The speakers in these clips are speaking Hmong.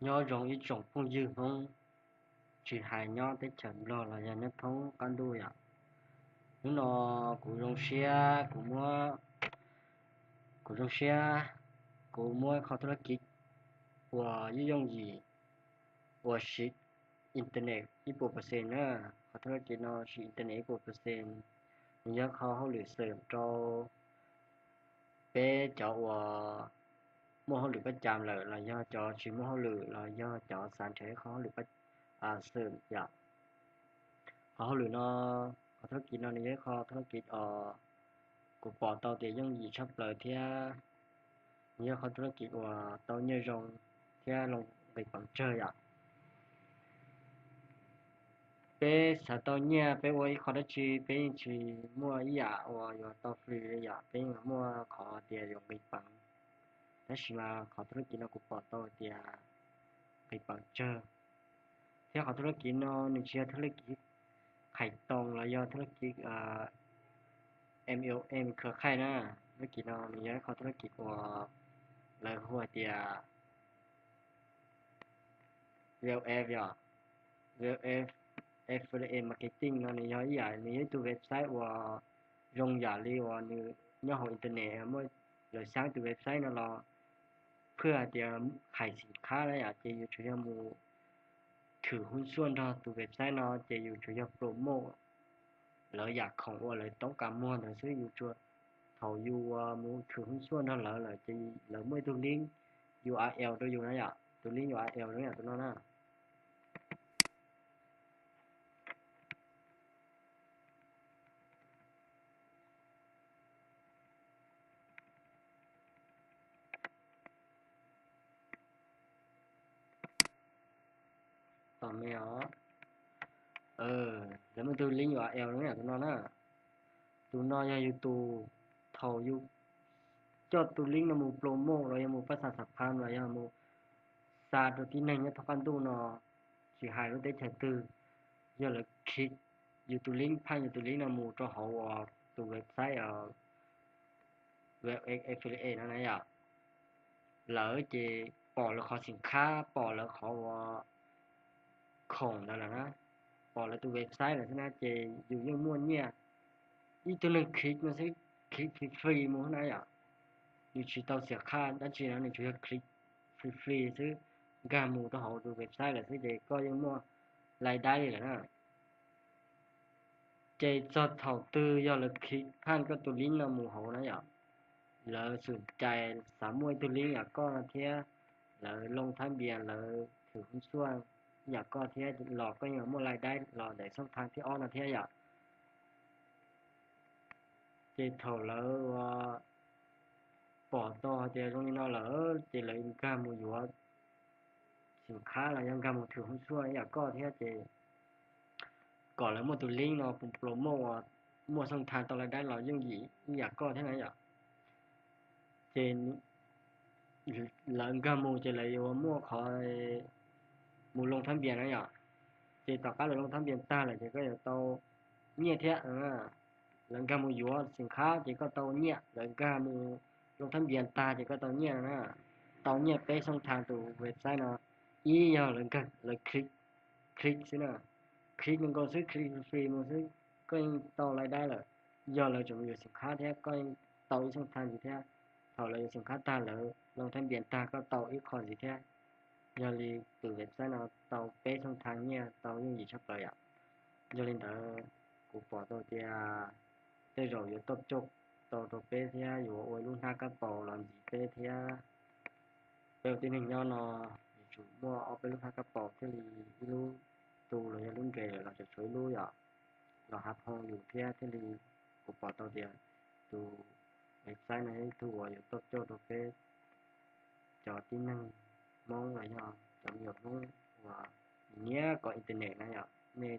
Nyob zoo ib tsoom phooj ywg Hmoob, tsis hais nyob teb chaws Nplog los yog nyob thoob qab ntuj yom. Hnub no kuv zoo siab, kuv muab, kuv zoo siab, kuv muab qhov thab laj kiv uas yooj yooj yim uas siv internet ib puas percent na. Qhov thab laj kiv no siv internet ib puas percent, nws yog qhov hauj lwm xwm rau peb cov uas muaj hauj lwm pab cas lawm los yog cov tsis muaj hauj lwm los yog cov xav nrhiav ib qho hauj lwm pab xwm yom. Qhov hauj lwm no, qhov thab laj kiv no nws yog ib qho thab laj kiv uas kuv pom tau tias yooj yim tshaj plaws thiab nws yog qhov thab laj kiv uas tau nyiaj zoo thiab loo nqis peev tsawg yom. Peb xav tau nyiaj peb ua ib qho dab tsi peb yeej tsis muaj ib yam uas yuav tau free li yom, peb yeej muaj qhov tias yuav nqis peev. Tab sis mas qhov thab laj kiv no kuv pom tau tias nqis peev tsawg, thiab qhov thab laj kiv no nws tsis yog thab laj kiv qhais toos los yog thab laj kiv M L M khwv qhaij na. Thab laj kiv no nws yog ib qho thab laj kiv uas lawv hu hais tias V L F yom, V L F Affiliate Marketing no nws yog ib yam, nws yog ib tug website uas zoo yam li uas nws nyob hauv internet, muaj lawv xaab tus website no los phwj hais tias hais xim khab na yom, ces yus tsuas yog mus thwm hu xuaj nrog tus website no ces yus tsuas yog promote lawv yam khoom uas lawv toob kas muag ntawd xwb, yus tsuas, thaum yus mus thwm hu xuaj nrog lawv lawm ces lawv muaj ib tug link U R L rau yus na yom, tus link U R L no yom, tus no na. Tom me os, lawv muaj ib tug link U R L no yom, tus no na. Tus no yog yus tus, thaum yus coj tus link no mus promote los yog mus pab xa xab phab los yog mus xa rau tib neeg nyob thoob qab ntuj no, tsis hais lub teb chaws twg, yog lawv click yus tus link, phaj yus tus link no mus rau hauv tus website affiliate no na yom, lawv ces pom lawv qhov xim khab, pom lawv qhov uas khoom ntawd lawm na, pom lawv tus website lawm xwb na ces yus yeej muaj nyiaj. Ib tug neeg click no xwb, click free free mus na yom, yus tsis tau xiam khaj dab tsi no, nws tsuas yog click free free xwb, nkag mus rau hauv tus website lawm xwb ces koj yeej muaj lais dai li lawm na. Ces txog thaum twg yog lawv click phaj koj tus link no mus hauv na yom, lawv xum cai xav muaj ib tug link yam koj no thiab, lawv loo thab npias, lawv thwm hu xuaj yam koj thiab los koj yeej muaj lais dai los ntawm xooj thaab thib ob no thiab yom. Ces thaum lawv pom tau hais tias zoo li no lawm ces lawv nkag mus yuav xim khab los yog nkag mus thwm hu xuaj ib yam koj thiab ces kom lawv muaj tus link no promote uas muaj xooj thaab tau lais dai los yooj yim ib yam koj thiab na yom. Ces lawv nkag mus ces lawv yuav muaj qhov mus loo thab npias na yom. Ces tom qab lawv loo thab npias tag lawm ces koj yuav tau nyiaj thiab. Lawv nkag mus yuav xim khab ces koj tau nyiaj, lawv nkag mus loo thab npias tag ces koj tau nyiaj no na. Tau nyiaj peb xooj thaab tus website no, ib yog lawv nkag, lawv click, click xwb na, click nkaus xwb, click free mus xwb, koj yeej tau lais dai lawm. Yog lawv tseem yuav xim khab thiab koj yeej tau ib xooj thaab ntxiv thiab. Thaum lawv yuav xim khab tag lawv loo thab npias tag koj tau ib qho ntxiv thiab. Yog li tus website no tau peb xooj thaab nyiaj tau yooj yim tshaj plaws yom. Yog li ntawd kuv pom tau tias tej zaum yuav toj coj tau rau peb thiab yuav ua ib lub hnab kab paus los ntxiv peb thiab. Peb ua tib neeg nyob no yuav tsum muaj ob peb lub hnab kab paus thiaj li ib lub tu los yog lub nres lawm los tseem tshuav ib lub yom, los hav phoo yus thiab thiaj li. Kuv pom tau tias tus website no yog ib tug uas yuav toj coj rau peb cov tib neeg Hmoob los yog cov me nyuam Hmoob uas nyiam kov internet na yom, nej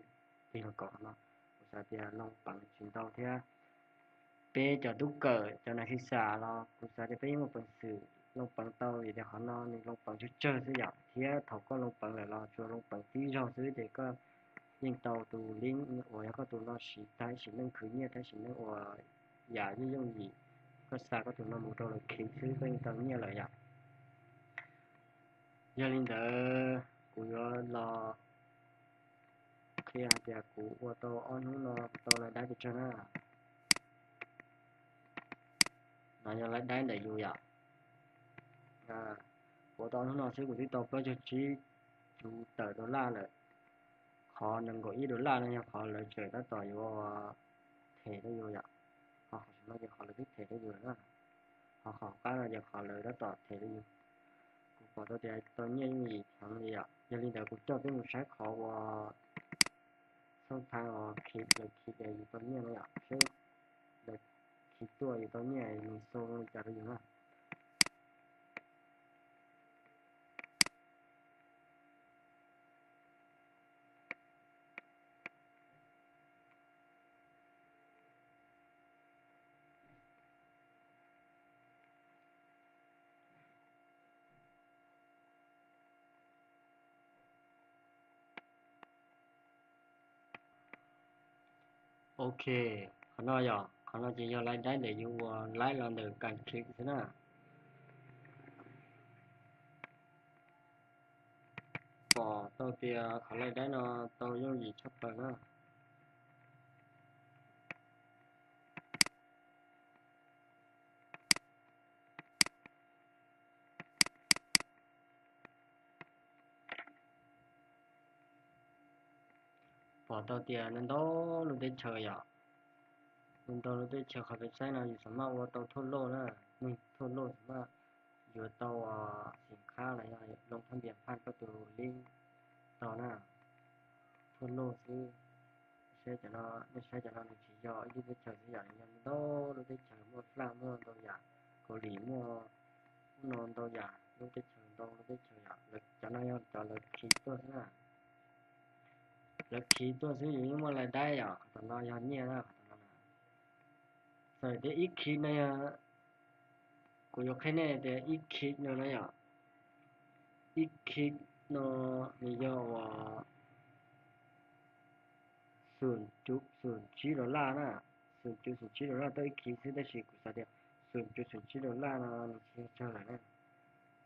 tig los kov qhov no. Kuv xav tias loo peev tsis ntau thiab. Peb cov tub kawm cov nas khi xas los kuv xav tias peb yeej muaj peev xwm loo peev tau vim tias qhov no nws loo peev tsawg tsawg xwb yom, thiab thaum koj loo peev lawm los tsuas loo peev tib zaug xwb ces koj yeej tau tus link uas yog koj tus no siv tag ib sim neej khwv nyiaj tag ib sim neej uas yam yooj yooj yim, koj xa koj tus no mus rau lawv khi xwb koj yeej tau nyiaj lawm yom. Yog li ntawd kuv yuav los qhia hais tias kuv ua tau ob hnub no kuv tau lais daib pes tsawg na. No yog lais daib ntawm yus yom. Kuv ua tau ob hnub no xwb kuv twb tau plaub caug tsib cuv tawm dollar lawm. Qhov nees nkaum ib dollar no yog qhov lawv tseem tab tom yuav them rau yus yom. Ho qhov no ces qhov lawv twb them rau yus lawm na. Ho qhov qab no ces qhov lawv tab tom them rau yus. Kuv pom tau tias tau nyiaj yooj yim heev li yom. Yog li ntawd kuv coj peb mus saib qhov uas xooj thav uas khi lawv khi tias yus tau nyiaj no yom, seb lawv khi tuaj yus tau nyiaj nws xu li cas rau yus na. Ok, qhov no yog, qhov no ces yog lais daib ntawm yus uas laib los ntawm kas kis xwb na. Pom tau tias qhov lais daib no tau yooj yim tshaj plaws na. Pom tau tias ntau ntau lub teb chaws yom, ntau ntau lub teb chaws qhov peb saib no yus xam maj ua tau thuj lauj na, neeg thuj lauj xam maj yuav tau xim khab los yog loo thab npias phaj koj tus lib tau na, thuj lauj xwb. Saib cov no, nej saib cov no nws tsis yog ib lub teb chaws xwb yom, nws yog ntau lub teb chaws, muaj Flaj muaj ntau yam, Kaus Lim muaj, ub no ntau yam, lub teb chaws ntau lub teb chaws yom, cov no yog cov lawv khi tuaj xwb na. Lawv khi tuaj xwb yus yeej muaj lais daib yom, qhov tom no yog nyiaj na, qhov tom no. Txawm tias ib khi no yog, kuv yuav qhia nej tias ib khi no na yom, ib khi no nws yog uas xum cuv xum tsib dollar na, xum cuv xum tsib dollar tau ib khi xwb, tab sis kuv xav tias xum cuv xum tsib dollar no nws tsis yog tsawg lawm na.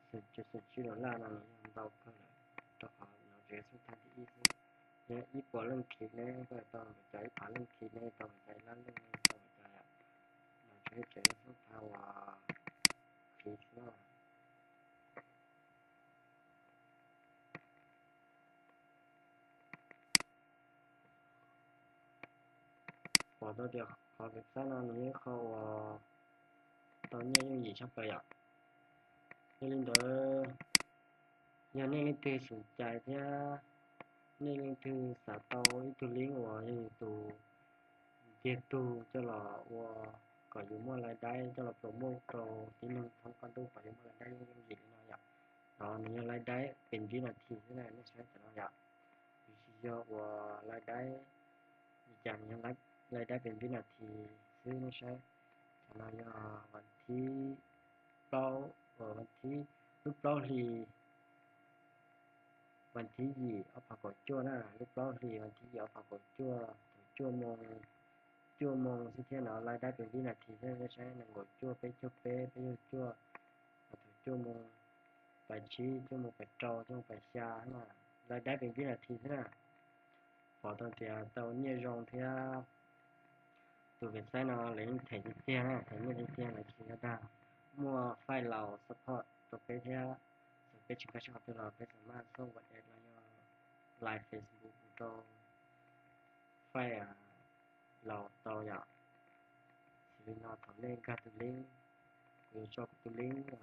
Xum cuv xum tsib dollar no nws yog ntau kawg lawm, rau qhov no tseem yog xooj thav thib ib xwb. Yog ib puas leej khi ne koj tau npaum cas, ib phav leej khi ne tau npaum cas, ib lab leej ne tau npaum cas yom. No tseem yog tseem yog xooj thav uas khi xwb na. Pom tau tias qhov website no nws yog ib qho uas tau nyiaj yooj yim tshaj plaws yom. Yog li ntawd, yog nej leej twg xum cai thiab nej leej twg xav tau ib tug link uas yog yus tus ntiag tug coj los ua kom yus muaj lais daib coj los promote rau tib neeg thoob qab ntuj kom yus muaj lais daib yooj yim li no yom. No nws yog lais daib pes ntiv nas this xwb na, nej saib cov no yom. Nws tsis yog uas lais daib li cas, nws yog lais daib pes ntiv nas this xwb, nej saib. Cov no yog vas thib plaub, vas thib, lub plaub hlis, vas thib yim ob phav kaum cuaj na, lub plaub hlis vas thib yim ob phav kaum cuaj, thaum cuaj moo, cuaj moo xwb thiab no, lais daib pes ntiv nas this xwb, nej saib, nees nkaum cuaj, peb caug peb, peb caug cuaj, thaum cuaj moo pas tsib, cuaj moo pas rau, cuaj moo pas xya na, lais daib pes ntiv nas this xwb na. Pom tau tias tau nyiaj zoo thiab. Tus website no lawv yeej them tiag tiag na, them nyiaj tiag tiag, lawv tsis yog dag. Muaj faij laus support rau peb thiab. Txawm peb tsis nkag siab qhov twg los peb xam maj xauj WhatsApp los yog live Facebook rau faij laus tau yom. Xws li no thaum nej nkag tus link, kuv yuav tso kuv tus link rau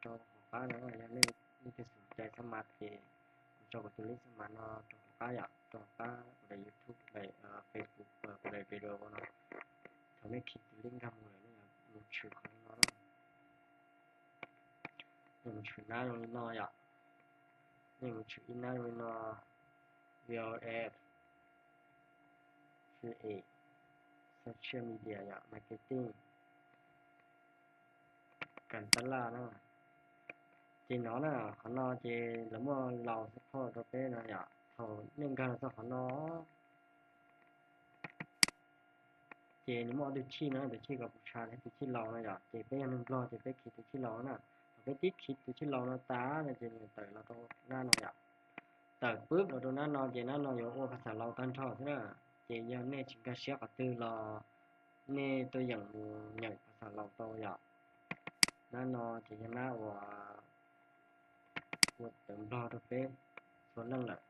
hauv qab no, yog nej leej twg xum cai xab mas ces kuv tso kuv tus link xab mas no rau hauv qab yom, rau hauv qab kuv daim YouTube, kuv daim Facebook, kuv daim video no. Thaum nej khi tus link nkag mus lawm nej yuav mus tshwm qhov no na. Nej mus tshwm nab zoo li no yom. Nej mus tshwm ib nab zoo li no, V O F, affiliate, social media yom, marketing, kas tab laj na. Ces no na, qhov no ces lawv muaj laus support rau peb no yom. Thaum nej nkag los txog qhov no ces nws muaj ob tug chij no, tus chij Kaputsha thiab tus chij laus no yom. Ces peb yog neeg Nplog ces peb khi tus chij laus na. Thaum Peb tib khi tus tsheb laus no tas no ces nws tawm los rau nab no yom. Tawm pub los rau nab no ces nab no yuav ua phas xas laus tag nrho xwb na. Ces yog nej tsis nkag siab qhov twg los nej tuaj yeem mus nyeem phas xas laus tau yom. Nab no ces yog nab uas ua tawv nplog rau peb txhua leej lawm,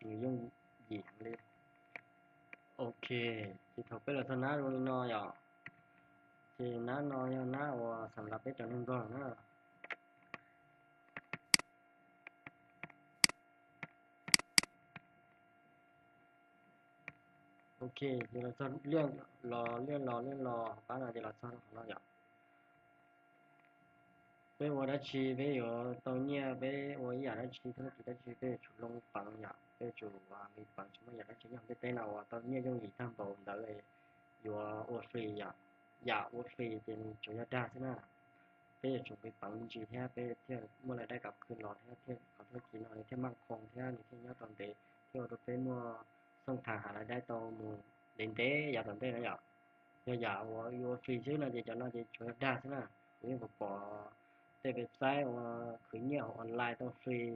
nws yooj yim heev li. Ok, ces thaum peb los txog nab zoo li no yom, ces nab no yog nab uas xam lav peb cov neeg nplog na. Ok, ces los txog liaj los liaj los liaj los hauv qab no ces los txog qhov no yom. Peb ua dab tsi peb yuav tau nyiaj, peb ua ib yam dab tsi thab kis dab tsi peb yuav tsum loo peev yom, peb yuav tsum nqis peev tsis muaj yam dab tsi nyob hauv ntiaj teb no uas tau nyiaj yooj yim tag npaum ntawd yuav ua free yom. Yam ua free ces nws tsuas yog dag xwb na. Peb yuav tsum nqis peev me ntsis thiab peb thiaj muaj lawv dai kom khw los thiab thiaj qhov thab kis no nws thiaj maj qhoo thiab nws thiaj nyob tau ntev thiaj ua rau peb muaj xooj thas has lawv dai tau mus ntev ntev yav tom ntej no yom. Yog yam uas ua free xwb no ces cov no ces tsuas yog dag xwb na. Kuv yeej pom pom tej website uas khwv nyiaj hauv online tau free,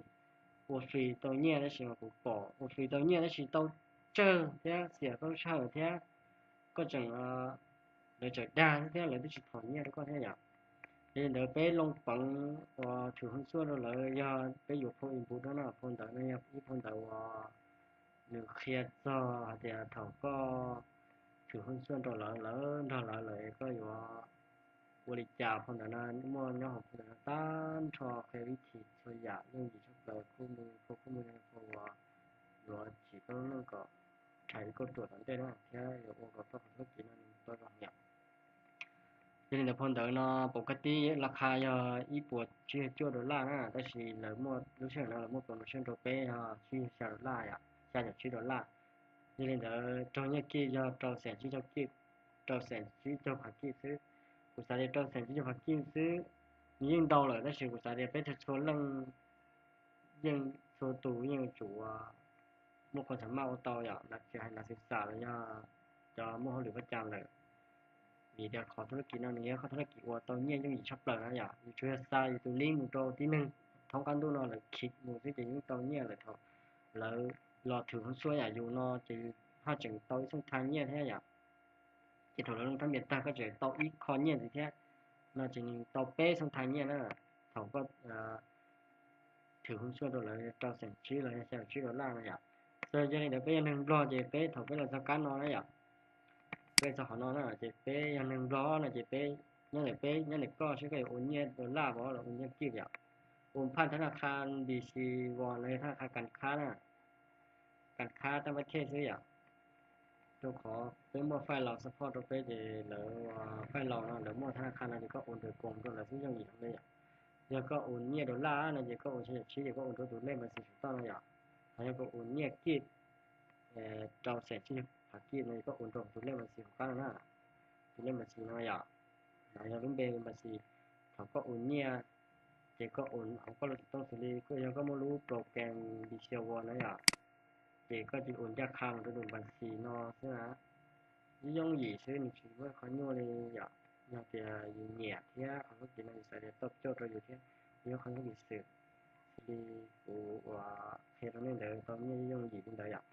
ua free tau nyiaj tab sis mas kuv pom ua free tau nyiaj tab sis tau tsawg thiab xiam tau tsawg thiab koj tseem, lawv tseem dag thiab lawv twb tsis thom nyiaj rau koj thiab yom. Yog li ntawd peb loo peev uas thwm hoob xuaj rau lawv yog peb yuav phau input no na, phau ntawv no yog ib phau ntawv uas nws qhia txog hais tias thaum koj thwm hoob xuaj rau lawv, lawv nrog lawv lawm koj yuav ua li cas. Phau ntawv no muaj nyob hauv phau ntawv no tag nrho qhia vib thim txhua yam yooj yim tshaj plaws, khub mu, phau khub mu, phau uas yuav tsim koj lub neej kom rhais ib kauj ruam tom ntej na thiab yuav ua kom koj qhov thab kis no nws tau zoo yom. Yog li ntawd phau ntawv no pom kab tib laj qha yog ib puas tsib caug cuaj dollar na, tab sis lawv muaj lub sij hawm no lawv muaj promotion rau peb yog tsib caug xya dollar yom, xya caum tsib dollar. Yog li ntawd raug nyiaj kij yog rau xees tsib caug kij, rau xees tsib caug phav kij xwb. Kuv xav tias rau xees tsib caug phav kij xwb nws yeej ntau lawm tab sis kuv xav tias peb txhua txhua leej yeej txhua tus yeej yuav tsum muaj qhov xav maj ua tau yom, tsis hais nas xis xas los yog cov muaj hauj lwm vaj cam lawm. Vim tias qhov thab kis no nws yog qhov thab kis uas tau nyiaj yooj yim tshaj plaws na yom, yus tsuas yog xa yus tus link mus rau tib neeg thoob qab ntuj no lawv khiv mus xwb ces yeej tau nyiaj lawm. Thaum lawv los thwm hoob xuaj yam yus no ces yus haj tseem tau ib xooj thaj nyiaj thiab yom. Ces thaum lawv loo thab npias tag koj tseem tau ib qho nyiaj ntxiv thiab no ces nws tau peb xooj thaj nyiaj na. Thaum koj thwm hoob xuaj rau lawv rau xees tsib los yog xya caum tsib dollar no yom. Yog li ntawd peb yog neeg Nplog ces peb thaum peb los txog kab no na yom, peb txog qhov no na ces peb yog neeg Nplog no ces peb nyob ntawm peb nyob ntawm koj seb koj yuav ua nyiaj dollar pov los ua nyiaj kij yom. Ua phaj thab naj kha B C Vos los yog thab naj kha kas khab na, kas khab tab pab thej xwb yom. Rau qhov peb muaj fais laus support rau peb ces lawv fais laus no lawv muaj thab naj kha no ces koj ua nrog koom rau lawv xwb yooj yim heev li yom. Yog koj ua nyiaj dollar no ces koj ua xya caum tsib ces koj ua rau tus lej mas xis saum toj no yom. Hos yog koj ua nyiaj kij rau xees tsib caug phav kij no ces koj ua rau tus lej mas xis hauv qab no na. Tus lej mas xis no yom, no yog lub npe mas xis. Thaum koj ua nyiaj ces koj ua hauv koj lub xov tooj xws li koj yog koj muaj lub program B C Vos no yom, ces koj cia li ua ncaj qha mus rau tus mas xis no xwb na. Yooj yim xwb nws tsis muaj qhov nyuaj li yom. Yog tias yus nyiam thiab qhov thab kis no yus xav tias tau coj rau yus thiab yus muaj qhov thab kis xwm xws li kuv uas qhia rau nej ntawd tau nyiaj yooj yim li ntawd yom.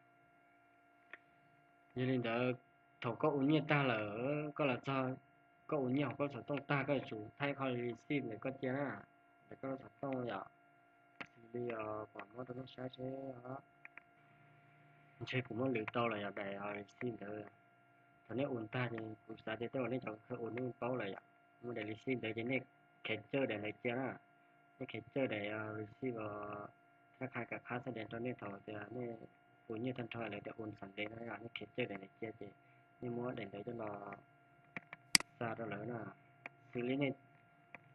Yog li ntawd thaum koj ua nyiaj tag lawm koj los txog, koj ua nyiaj hauv koj lub xov tooj tag koj yuav tsum thaij qhov receipt ntawm koj cia na, ntawm koj lub xov tooj yom. Xws li os, kuv muab rau nej saib seb os. Ntshe kuv muab lwv tau lawm yom, daim receipt ntawd. Thaum nej ua tag ces kuv xav tias tej uas nej cov khaws ua nej paub lawm yom. Muaj daim receipt ntawd ces nej capture daim ntawd cia na. Nej capture daim receipt uas thab naj kha kas khab xa daim rau nej thaum tias nej ua nyiaj tag nrho lawv tias ua xam ntev no yom, nej capture daim ntawd cia ces nej muab daim ntawd coj los xa rau lawv na. Xws li nej,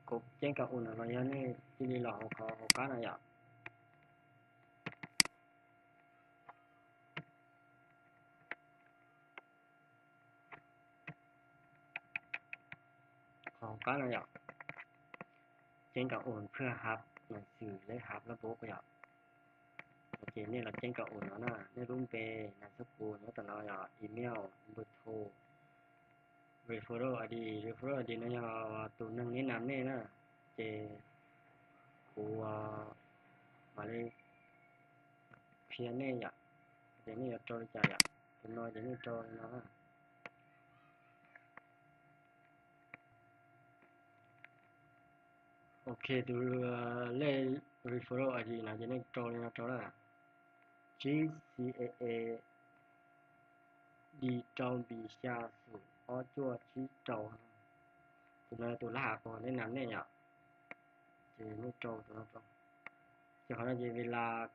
kuv ceeb kam ua no los yog nej cia li los hauv qhov hauv qab no yom. Qhov hauv qab no yom, ceeb kam ua phwj hav, nas xwm lej hav lab npauv yom. Ces nej los ceeb kam ua no na, nej lub npe, nas xab kus nyob tom no yom, email, npawb thau, referral I D, referral I D no yog tus neeg neb nas nej na. Ces kuv mam li qhia nej yom, ces nej yuav rau li cas yom. Tus no ces nej rau li no. Ok, tus lej referral I D no ces nej rau li no rau na. Tsib C A A D rau npis xya xum ob cuaj tsib rau. Tus no tus lab has qhov nej nam nej yom, ces nej rau tus no rau. Ces qhov no ces vis las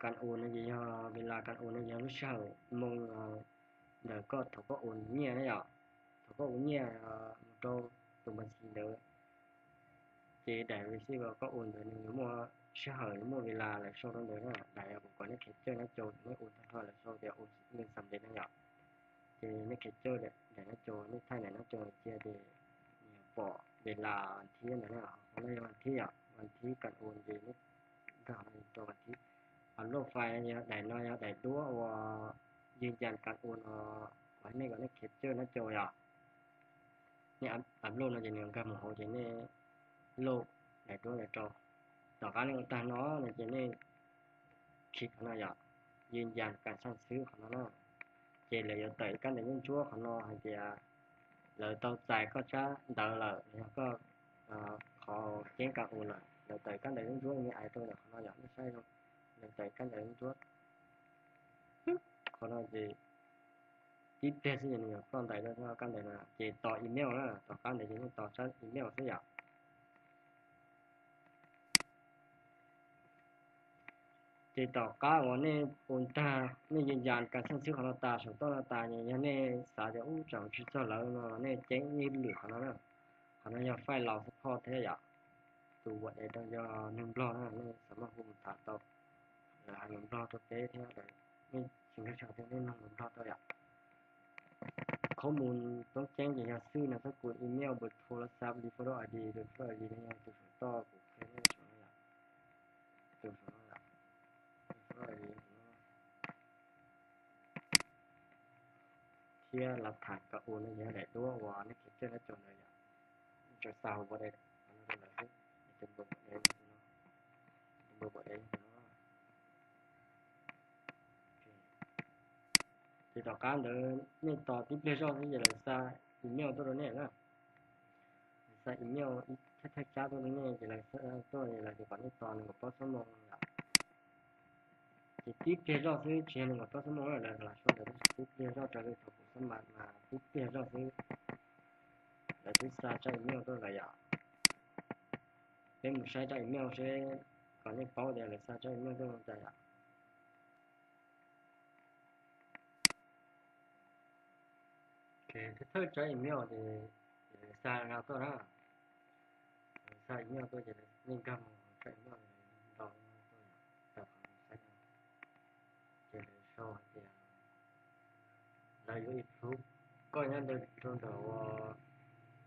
kas us no ces yog, vis las kas us no yog lub sij hawm moo ntawm koj thaum koj ua nyiaj na yom. Thaum koj ua nyiaj mus rau tus npas ntxis ntawd, ces daim receipt uas koj ua ntawd nws yuav muaj sij hawm, yuav muaj vis las lawv sau rau ntawd na. Daim uas kuv kom nej khev cawj nab cau, nej ua tag nrho lawv sau tias ua nws xam lej na yom. Ces nej khev cawj daim nab cau, nej thaij daim nab cau cia ces nws yuav pom vis las vas thib ntawd na. Qhov no yog vas thib yom, vas thib kas us ces nej nkag qhov no rau vas thib. Upload file no yog daim no yog daim duab uas yws yas kas us no, kuv hais nej kom nej khev cawj nab cau yom. Nej upload no ces nws nkag mus hauv ces nej load daim duab ntawd rau. Tom qab nej ua tag no no ces nej khij qhov no yom, yws yas kas xaj xwb qhov no na. Ces lawv yuav tawm ib kab ntawv ntsuab ntsuab qhov no hais tias lawv tau txais koj tsab ntawv lawm los yog koj qhov ceeb kas us lawm. Lawv tawm ib kab ntawv ntsuab ntsuab me ais rau ntawm qhov no yom, nej saib zoo. Lawv tawm ib kab ntawv ntsuab ntsuab qhov no ces tib pliag xwb ces nws yuav ploj ntais rau kab ntawv no ces tos email na, tom qab ntawd ces nej tos tsab email xwb yom. Ces tom qab uas nej ua tag, nej yws yas kas xaj xwb qhov no tas, saum toj no tas, yog nej xav tias ub tsam tsis txog lawv no los nej ceeb ib lwm qhov no na. Qhov no yog file laus support thiab yom. Tus ua dev rau yog neeg Nplog na, nej xav muab hu mus tham tau, lawv hais lus Nplog rau peb thiab, nej tsis nkag siab thiab nej nug lus Nplog tau yom. Khob mus toob ceeb ces yog xwb no, txhob kuv email, npawb thoo las xav, referral I D, referral I D no yog tus saum toj kuv qhia nej saum no yom. Tus saum no yom, referral I D no. Thiab lav tham kas us no yog daim duab uas nej khev cawj nab cau ntawd yom. Tsuas xa hauv ua dev no rau lawv xwb, tus npawb ua dev no, tus npawb ua dev no. Ces tom qab ntawd nej tos tib pliag zoj xwb ces lawv xa email tuaj rau nej na. Lawv xa email ib thaj thawj tsab tuaj rau nej ces lawv xa tuaj ces lawv tias kom nej tos nees nkaum plaub xuab moos yom. Ces tib pliag zoj xwb, tsis yog nees nkaum plaub xuab moos na, lawv lam sau ntawd tab sis tib pliag zoj raws li thaum kuv xab mas mas tib pliag zoj xwb lawv twb xa tsab email tuaj lawm yom. Peb mus saib tsab email seb kom nej paub tias lawv xa tsab email tuaj zoo cas yom. Thawj thawj tsab email ces lawv xa no tuaj na. Lawv xa email tuaj ces nej nkag mus tsab email ntau tuaj yom, tawm qhov saib no. Ces lawv sau hais tias lawv yuav approve koj nyob ntawm rau ntawm uas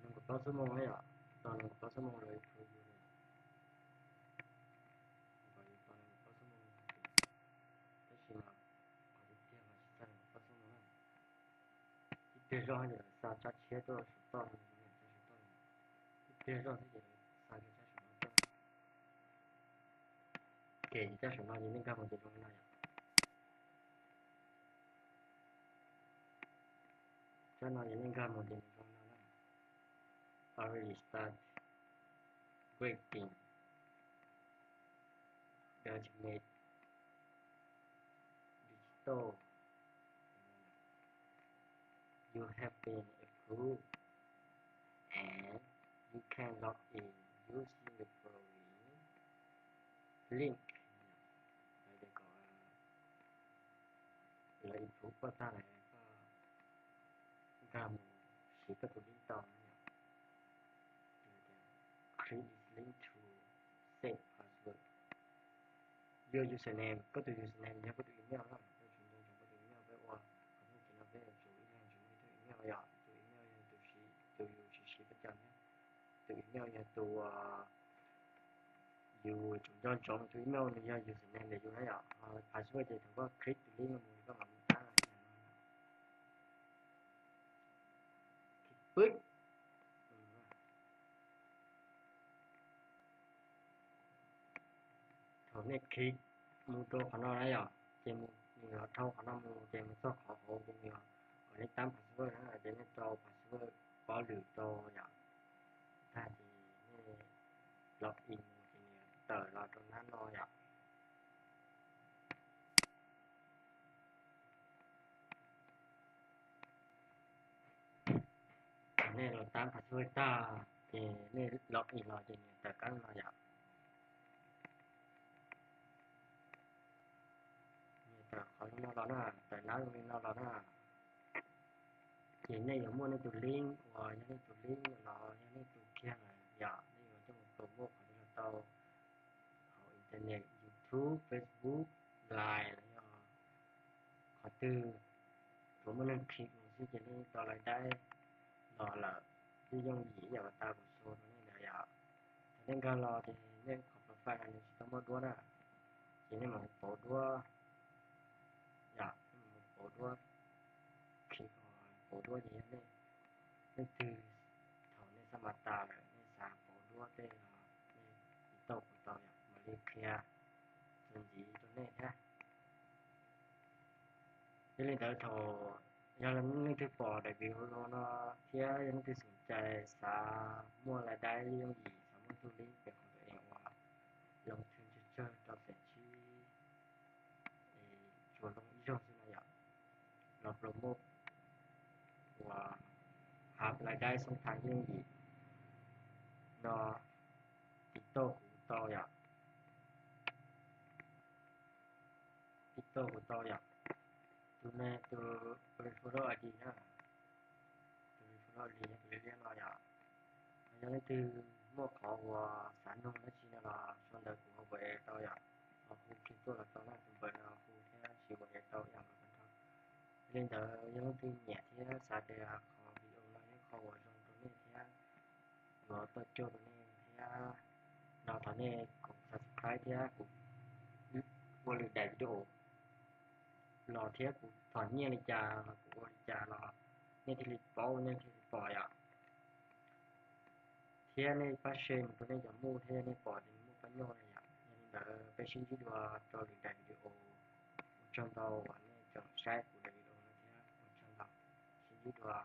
nees nkaum plaub xuab moos na yom, tos nees nkaum plaub xuab moos lawv approve yus na yom. Kom yus tos nees nkaum plaub xuab moos, tab sis mas qhov tiag tiag mas tsis txog nees nkaum plaub xuab moos na. Tib pliag zoj ces lawv xa tsab tshiab tuaj saum toj no, tsab saum toj no. Tib pliag zoj xwb ces lawv xa kiag tsab saum no tuaj. Ces tsab saum no ces nej nkag mus ces zoo li no yom. Tsab no ces nej nkag mus ces nws zoo li no na. Already start waiting. Document digital. You have been approved and you can log in using the following link. Lawv tias kom lawv approve koj tag lawm koj nkag mus siv koj tus link tau no yom. Click this link to save password. Your username, koj tus username yog koj tus email na, koj tus email, koj tus email peb ua, qhov no peb yuav tsum ib leeg tsum muaj ib tug email yom, tus email yog tus siv, tus yus siv siv peb cov thiab. Tus email yog tus yus tsum nco ntsoov, tus email nws yog username ntawm yus na yom. Password ces thaum koj click tus link no mus koj mam mus tab ib yam no. Pwb. Nej click mus rau qhov no na yom, ces nws los dhau qhov no mus ces mus txog qhov hauv ces nws kom nej tab password na, ces nej rau password pob lwm rau yom. Tag ces nej log in mus ces nws tawm los rau nab no yom. Nej los tab password tag ces nej log in los ces nws tawm kab no yom. Nws tawm qhov no los na, tawm nab zoo li no los na. Ces nej yuav muaj nej tus link uas yog nej tus link los yog nej tus kiag lawm yom, nej yuav coj mus promote qhov twg los tau, hauv internet, YouTube, Facebook, Line los yog qhov twg, tsuas muaj neeg click mus xwb ces nej tau lais daib los lawm, twb yooj yim ib yam tas kuv sau rau nej ntawd yom. Thaum nej nkag los ces nej qhov profile no nws tsis tau muaj duab na, ces nej mam mus pauv duab yom, nej mus pauv duab, click pauv duab ces yog nej, leej twg, thaum nej xab mas tas lawm nej xav pauv duab tej los nej tau kuv tau yom, mam li qhia txuas ntxiv rau nej thiab. Yog li ntawd thaum yog leej twg pom daim video no thiab yog leej twg xom cai xav muaj lais daib yooj yim, xav muaj tus link pem qhov tus ees uas loo thwm tsawg tsawg rau xeem tsib, tsuas loo ib zaug xwb no yom, los promote uas hab lais daib xoob thab yooj yim no, tiv tauj kuv tau yom, tiv tauj kuv tau yom. Tus ne tus referral I D na, tus referral I D yog tus liab liab no yom. Yog leej twg muaj qhov uas xav nug dab tsi no los sau ntawv kuv ho puas ev tau yom, ho hu kiag tuaj los tau na, tus npawb no hu thiab sis puas ev tau ib yam nkaus kawg nkaus. Yog li ntawd yog leej twg nyiam thiab xav tias qhov video no yog qhov uas zoo rau nej thiab yuav tau coj rau nej thiab no thov nej kuv subscribe thiab kuv ua lwm daim video los thiab kuv thom nyiaj li cas los kuv ua li cas los nej thiaj li paub nej thiaj li pom yom. Thiab nej pab share mus rau nej cov muj thiab nej pom ces nws muaj pab nyoj na yom. Yog li ntawd peb sib ntsib dua rau lwm daim video. Ua tsaug ntau uas nej tseem saib kuv daim video no thiab ua tsaug ntau, sib ntsib dua.